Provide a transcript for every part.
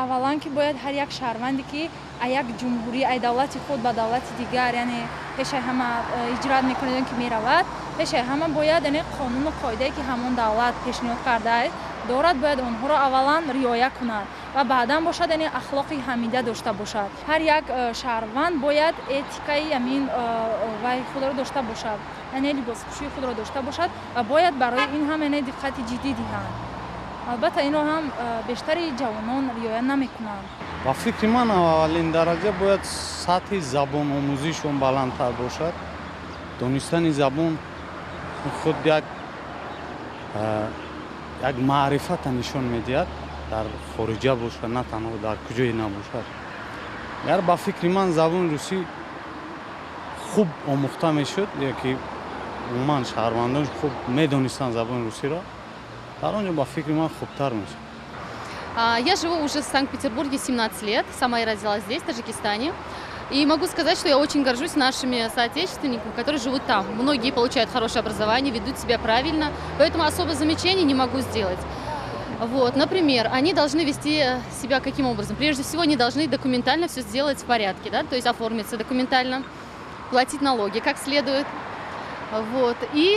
Аввалан, ки бояд ҳар як шаҳрванде, ки як ҷумҳурӣ, ай давлати худ ба давлати дигар, яъне пешаи ҳама ҳиҷрат мекунад ё ки меравад, пешаи ҳама бояд, яъне қонуну қоидае, ки ҳамон давлат пешниҳод кардааст дорад, бояд онҳоро аввалан риоя кунад ва баъдан бошад, яъне ахлоқи ҳамида дошта бошад. Ҳар як шаҳрванд бояд этикаи ҳамин вай худро дошта бошад, яъне либоспӯшии худро дошта бошад ва бояд барои ин ҳам, яъне диққати ҷиддӣ диҳанд. Албатта, инро ҳам бештари ҷавонон риоя намекунанд. Ба фикри ман, аввалин дараҷа бояд сатҳи забономӯзишон баландтар бошад. Донистани забон худ як маърифата нишон медиҳад, дар хориҷа бошад, на танҳо дар куҷое набошад. Агар, ба фикри ман, забони русӣ хуб омӯхта мешуд ё ки умуман шаҳрвандон хуб медонистанд забони русиро, дар он ҷо, ба фикри ман, хубтар мешуд. Я живу уже в Санкт-Петербурге 17 лет. Сама я родилась здесь, в Таджикистане. И могу сказать, что я очень горжусь нашими соотечественниками, которые живут там. Многие получают хорошее образование, ведут себя правильно, поэтому особо замечаний не могу сделать. Вот, например, они должны вести себя каким образом? Прежде всего, они должны документально все сделать в порядке, да, то есть оформиться документально, платить налоги как следует. Вот. И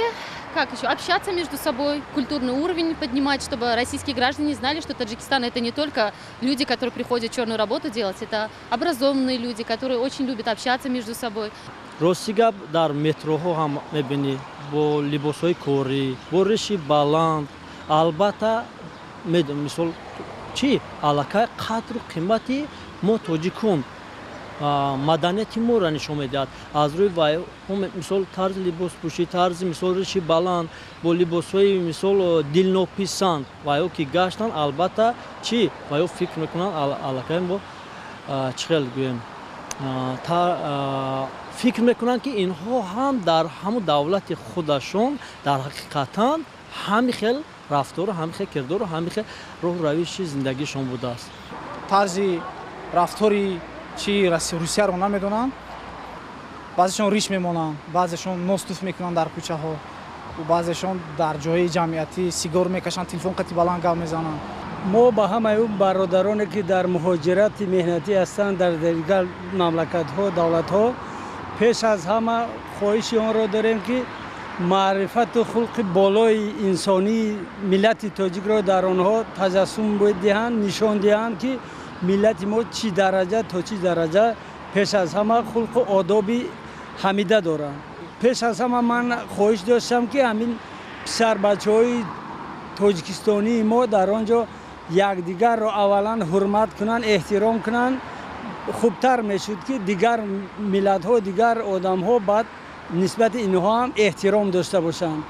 как еще? Общаться между собой, культурный уровень поднимать, чтобы российские граждане знали, что Таджикистан — это не только люди, которые приходят черную работу делать, это образованные люди, которые очень любят общаться между собой. Рости гап, дар метроҳо ҳам мебинӣ, бо либосҳои корӣ, бо риши баланд. Албатта, мисол, чӣ аллакай қадру қимати мо, тоҷикон, маданияти моро нишон медиҳад. Аз рӯи вай, мисол, тарзи либоспӯшӣ, тарзи, мисол, риши баланд, бо либосҳои, мисол, дилнописанд вайҳо ки гаштанд, албатта, чӣ вайҳо фикр мекунанд, аллакай мо чӣ хел гӯем, фикр мекунанд, ки инҳо ҳам дар ҳамун давлати худашон дар ҳақиқатан ҳами хел рафтору, ҳами хел кирдору, ҳами хел роҳу равиши зиндагишон будааст. Тарзи рафтори чи Русияро намедонанд. Баъзешон риш мемонанд, баъзешон нос туф мекунанд дар кӯчаҳо, баъзешон дар ҷои ҷамъиятӣ сигор мекашанд, телефон қати баланд гап мезананд. Мо ба ҳамаи ӯ бародароне, ки дар муҳоҷирати меҳнатӣ ҳастанд дар дигар мамлакатҳо, давлатҳо, пеш аз ҳама хоҳиши онро дорем, ки маърифату хулқи болои инсонии миллати тоҷикро дар онҳо таҷассум диҳанд, нишон диҳанд, ки миллати мо чӣ дараҷа, то чӣ дараҷа пеш аз ҳама хулқу одоби ҳамида доранд. Пеш аз ҳама ман хоҳиш доштам, ки ҳамин писарбачаҳои тоҷикистонии мо дар он ҷо якдигарро аввалан ҳурмат кунанд, эҳтиром кунанд. Хубтар мешуд, ки дигар миллатҳо, дигар одамҳо баъд нисбати инҳо ҳам эҳтиром дошта бошанд.